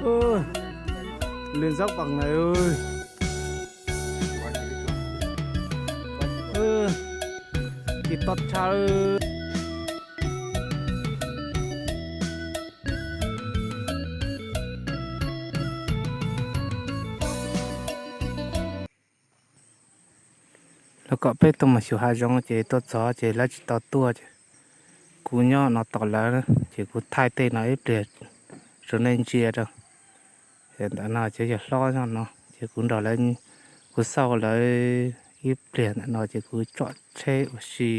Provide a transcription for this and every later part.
Ơ, lên dốc bằng này ơi. Ơ, kì tọt cha ơi. Lawv kom peb tuaj mus xyuas hav zoov ces tuaj txog ces lawv tsis tau tuaj ces kuv nyob no tos lawv, ces kuv thaij tej no ib pliag rau nej ntsia rau. Ntawm no ces yog hlob no, ces kuv nrog lawv, kuv xauj lawv ib pliag ntawm no ces kuv tsom tsheb ua si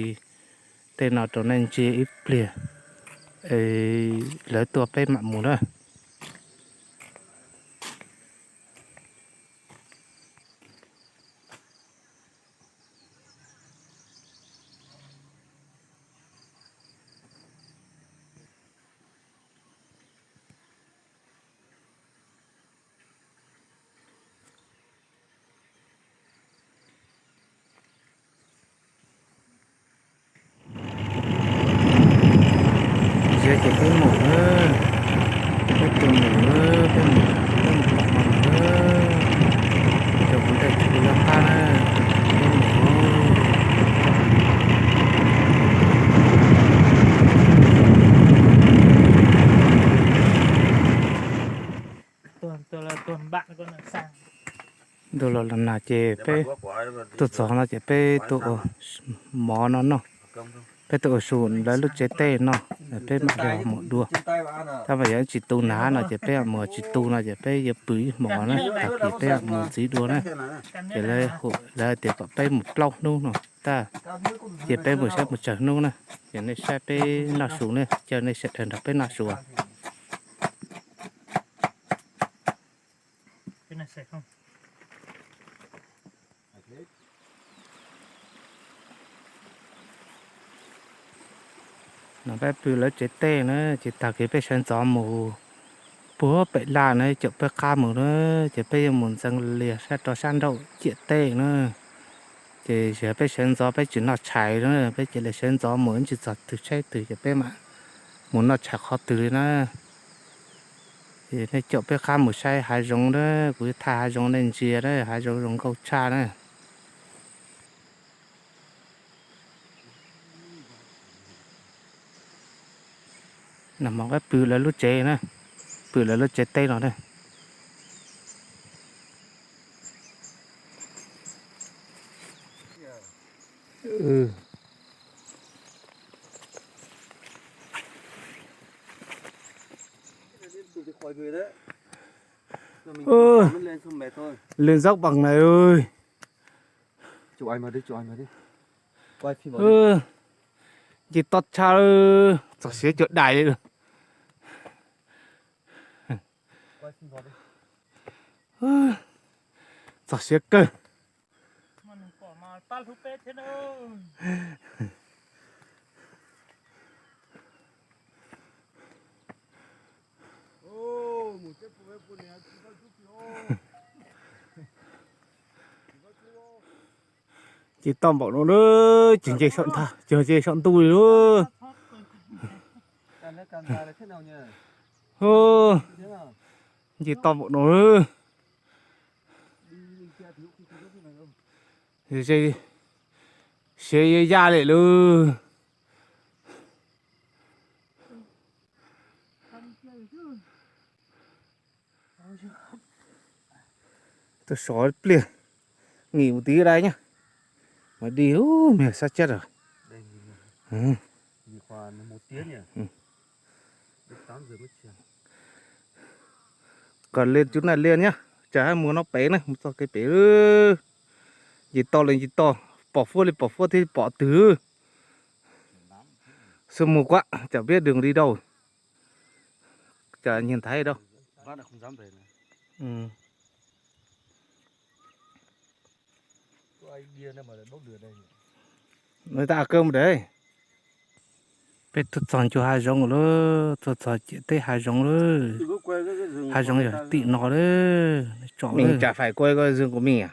tej no rau nej ntsia ib pliag, lawv tuaj peb mam mus na. Ziab ces peb mus na, peb tus mus na, peb mus, peb mus tom no na, cov kuv ntaij tsis kuv lab qab na, peb mus. Ntu los los no ces peb tuaj txog no ces peb tuaj ua mov no noj, peb tuaj ua su lawv lub tsev teb no, peb mam li mus dua. Tab mas yog tsis tu hnav no ces peb mus, tsis tu no ces peb yuav pw ib hmos na, tag kis peb mus ntxiv dua na. Ces lawv, lawv tias kom peb mus plaub hnub no tag, ces peb mus saib mus tsawg hnub na. Ces nej saib peb noj su na, caw nej sawv daws nrog peb noj su. No peb pw lawv tsev teb na, ces tag kis peb sawv ntxov mus puag pem laj na, caum peb qab mus na, ces peb yuav mus ntxeev lias sab rau sab nraum ciam teb na. Ces yog peb sawv ntxov peb tsis noj tshais na, peb cia li sawv ntxov mus tsis txog twg tsheb twg ces peb mam mus noj tshais qhov twg li na. Ces nej caum peb qab mus saib hav zoov na, kuv thaij hav zoov nej ntsia na, hav zoov zoo nkauj tshaj na. Nag hmo peb pw lawv lub tsev na, pw lawv lub tsev teb no na. Lên dốc bằng này ơi. Nce to tshaj, txog siav cuag dais li. Txog siav kawg. Ces toj npaum no na, ces nce saum ntug, ces nce saum ntuj li lauj. Nce toj npaum no. Siav ya lawm lauj. Tuaj sov ib pliag, nghỉ một tí ở đây nhá. Mà đi ú, mệt xác chết rồi. Còn lên chỗ này lên nhá. Chả hay mùa nó pé này, một txog kev pem. Nce to li nce to, pom fuab li pom fuab thiab pom twg. Sương mù quá, chả biết đường đi đâu. Chả nhìn thấy đâu. Nó ta kơ một đấy. Peb tuaj txog ncua hav zoov lawm, tuaj txog ciam teb hav zoov lawm. Hav zoov yog tim no lawm, tsom. Mình chả phải quay coi rừng của mình à?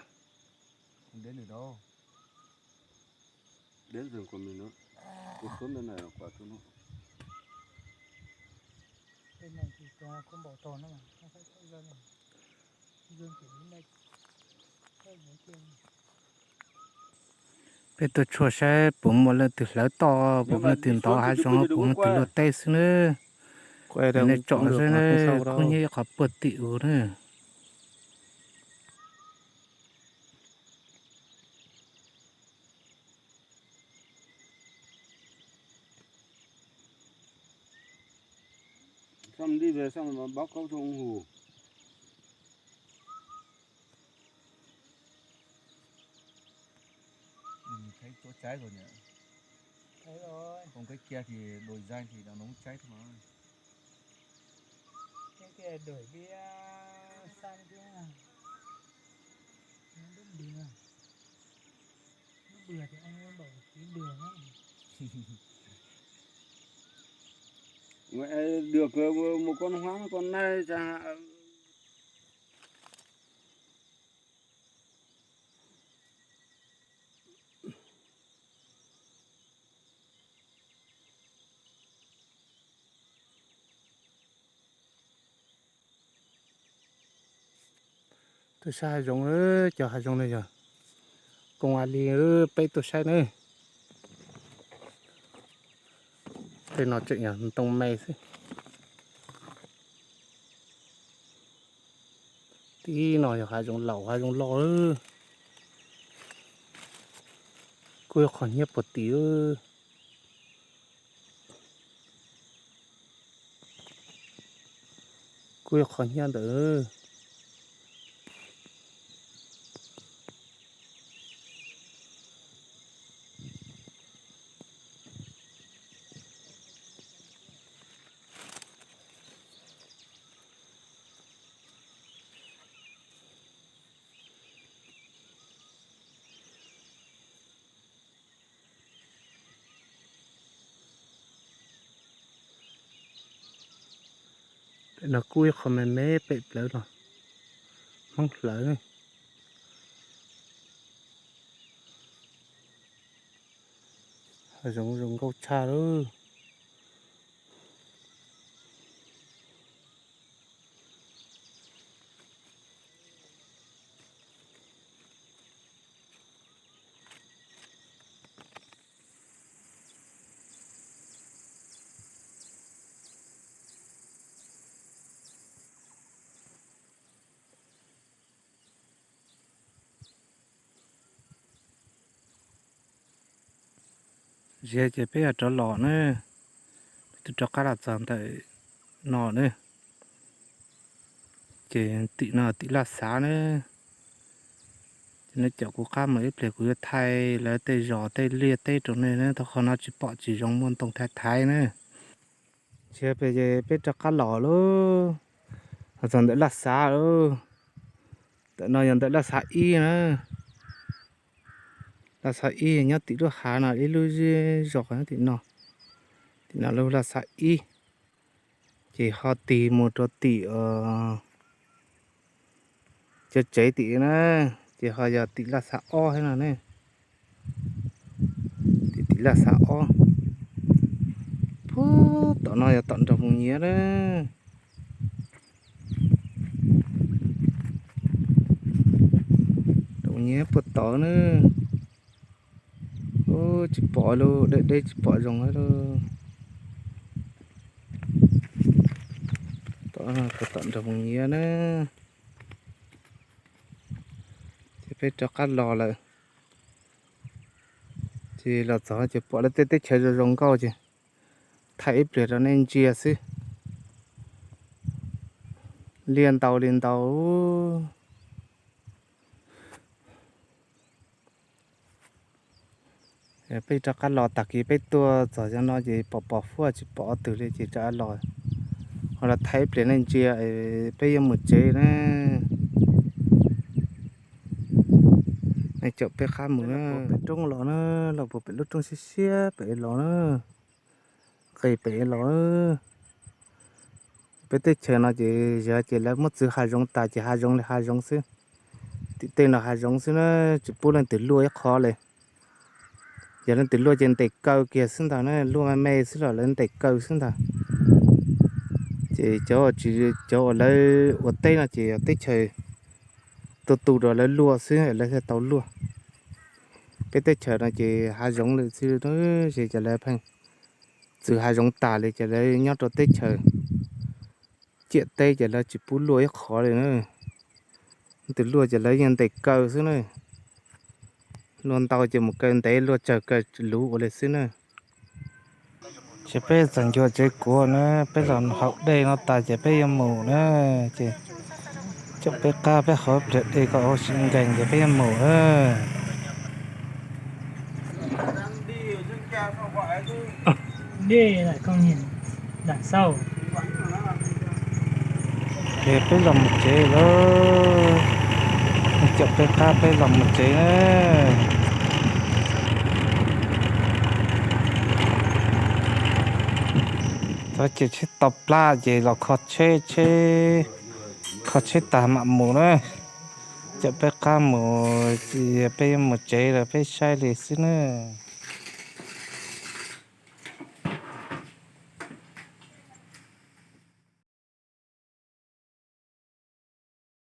Đến rừng của mình đó. Cuộc sống bên này là quả thu nó. Peb tuaj tshuaj saib puas muaj leej twg hlawv toj, puas muaj leej twg ntov hav zoov, puas muaj leej twg luaj teb xwb nawb. Nej tsom saib nawb, kub hnyiab ib qho puag tim u nawb. Sab nti ve sab mas báo cáo cho ông Hù. Mình thấy chỗ cháy rồi nhỉ? Thấy rồi. Không, cái kia thì đồi danh thì nó không cháy thôi mà. Cái kia đuổi đi, à, xa đi kia. Nó đứt đường. Nó bừa thì anh ấy bảo tí bừa lắm. Được, một con hoang con này chẳng hạn. Tuaj saib hav zoov, cov hav zoov no yog koom a li peb tuaj saib nawb. Tej no tseem yog ntoo me xwb. Tib no yog hav zoov laus hav zoov loj. Kub ib qho hnyiab puag tim. Kub ib qho hnyiab ntawd. Pem no kub ib qho me me pem plawv los Hmoob hlawv. Hav zoov zoo nkauj tshaj lawm. Ziav ces peb yuav rov los na, peb twb rov qab los txog ntawm no na. Ces tim no tim laj xav na, ces nej caum kuv qab mus ib pliag kuv yuav thaij lawv tej zos tej liaj teb rau nej na, tau qhov no tsis pom tsis zoo muaj ntoo thaiv thaiv na. Ces peb rov qab los lauj, los txog ntawm laj xav lauj. Ntawm no yog ntawm laj xav ib na. Laj xav ib nyob tim lub hav no, ib lub zej zos nyob tim no. Tim no lub laj xav ib. Ces ho tig mus rau tim cov tsev tim na, ces ho yog tim laj xav ob thiab no ne. Tim, tim laj xav ob. Puag tom no yog tom nrog mus nyiav na. Nrog mus nyiav puag tod na. Ub, tsis pom lub deb deb tsis pom zoo lawm. Tom no puag tom nrog mus nyiav na. Ces peb rov qab los lawm. Ces los txog ces pom lawv tej teb chaws zoo zoo nkauj ces thaij ib pliag rau nej ntsia xwb. Liaj ntau li ntau. Peb rov qab los, tag kis peb tuaj txog cov no ces pom pom huab tsis pom ob tug li ces rov qab los. Ho los thaij ib pliag nej ntsia, peb yuav mus tsev na. Nej caum peb qab mus na. Pem roob los na, los puag pem lub roob siab siab pem los na. Nqis pem los. Peb teb chaws no ces yog ces lawv muab txwv hav zoov tas ces hav zoov li hav zoov xwb. Tim tej no hav zoov xwb na, tsis pub leej twg luaj ib qho li. Yog leej twg luaj ces ntes kaw kiag xwb ntag na, luaj me me xwb los lawv ntes kaw xwb ntag. Ces cov, cov uas lawv ua teb no ces teb chaws tu tu rau lawv luaj xwb lawv thiaj tau luaj. Peb teb chaws no ces hav zoov lawm xwb, ces cov lawv pheej txwv hav zoov tas li ces lawv nyob rau teb chaws ciam teb ces lawv tsis pub luaj ib qhov li na. Tus luaj ces lawv yeej ntes kaw xwb na. Luaj ntau ces mus kaw ntev, luaj tsawg kaw luv ua li xwb na. Ces peb txog ncua tsev kuv na, peb los haus dej no tas ces peb yuav mus na. Ces caum peb qab peb haus pliag dej kom ua si nkees ces peb yuav mus na. Ces peb los mus tsev lawm, caum peb qab peb los mus tsev na. Txog ces tsheb tau plab ces los kho tsheb, tsheb, kho tsheb tas mam mus na. Caum peb qab mus, peb yuav mus tsev lawm peb saib li xwb na.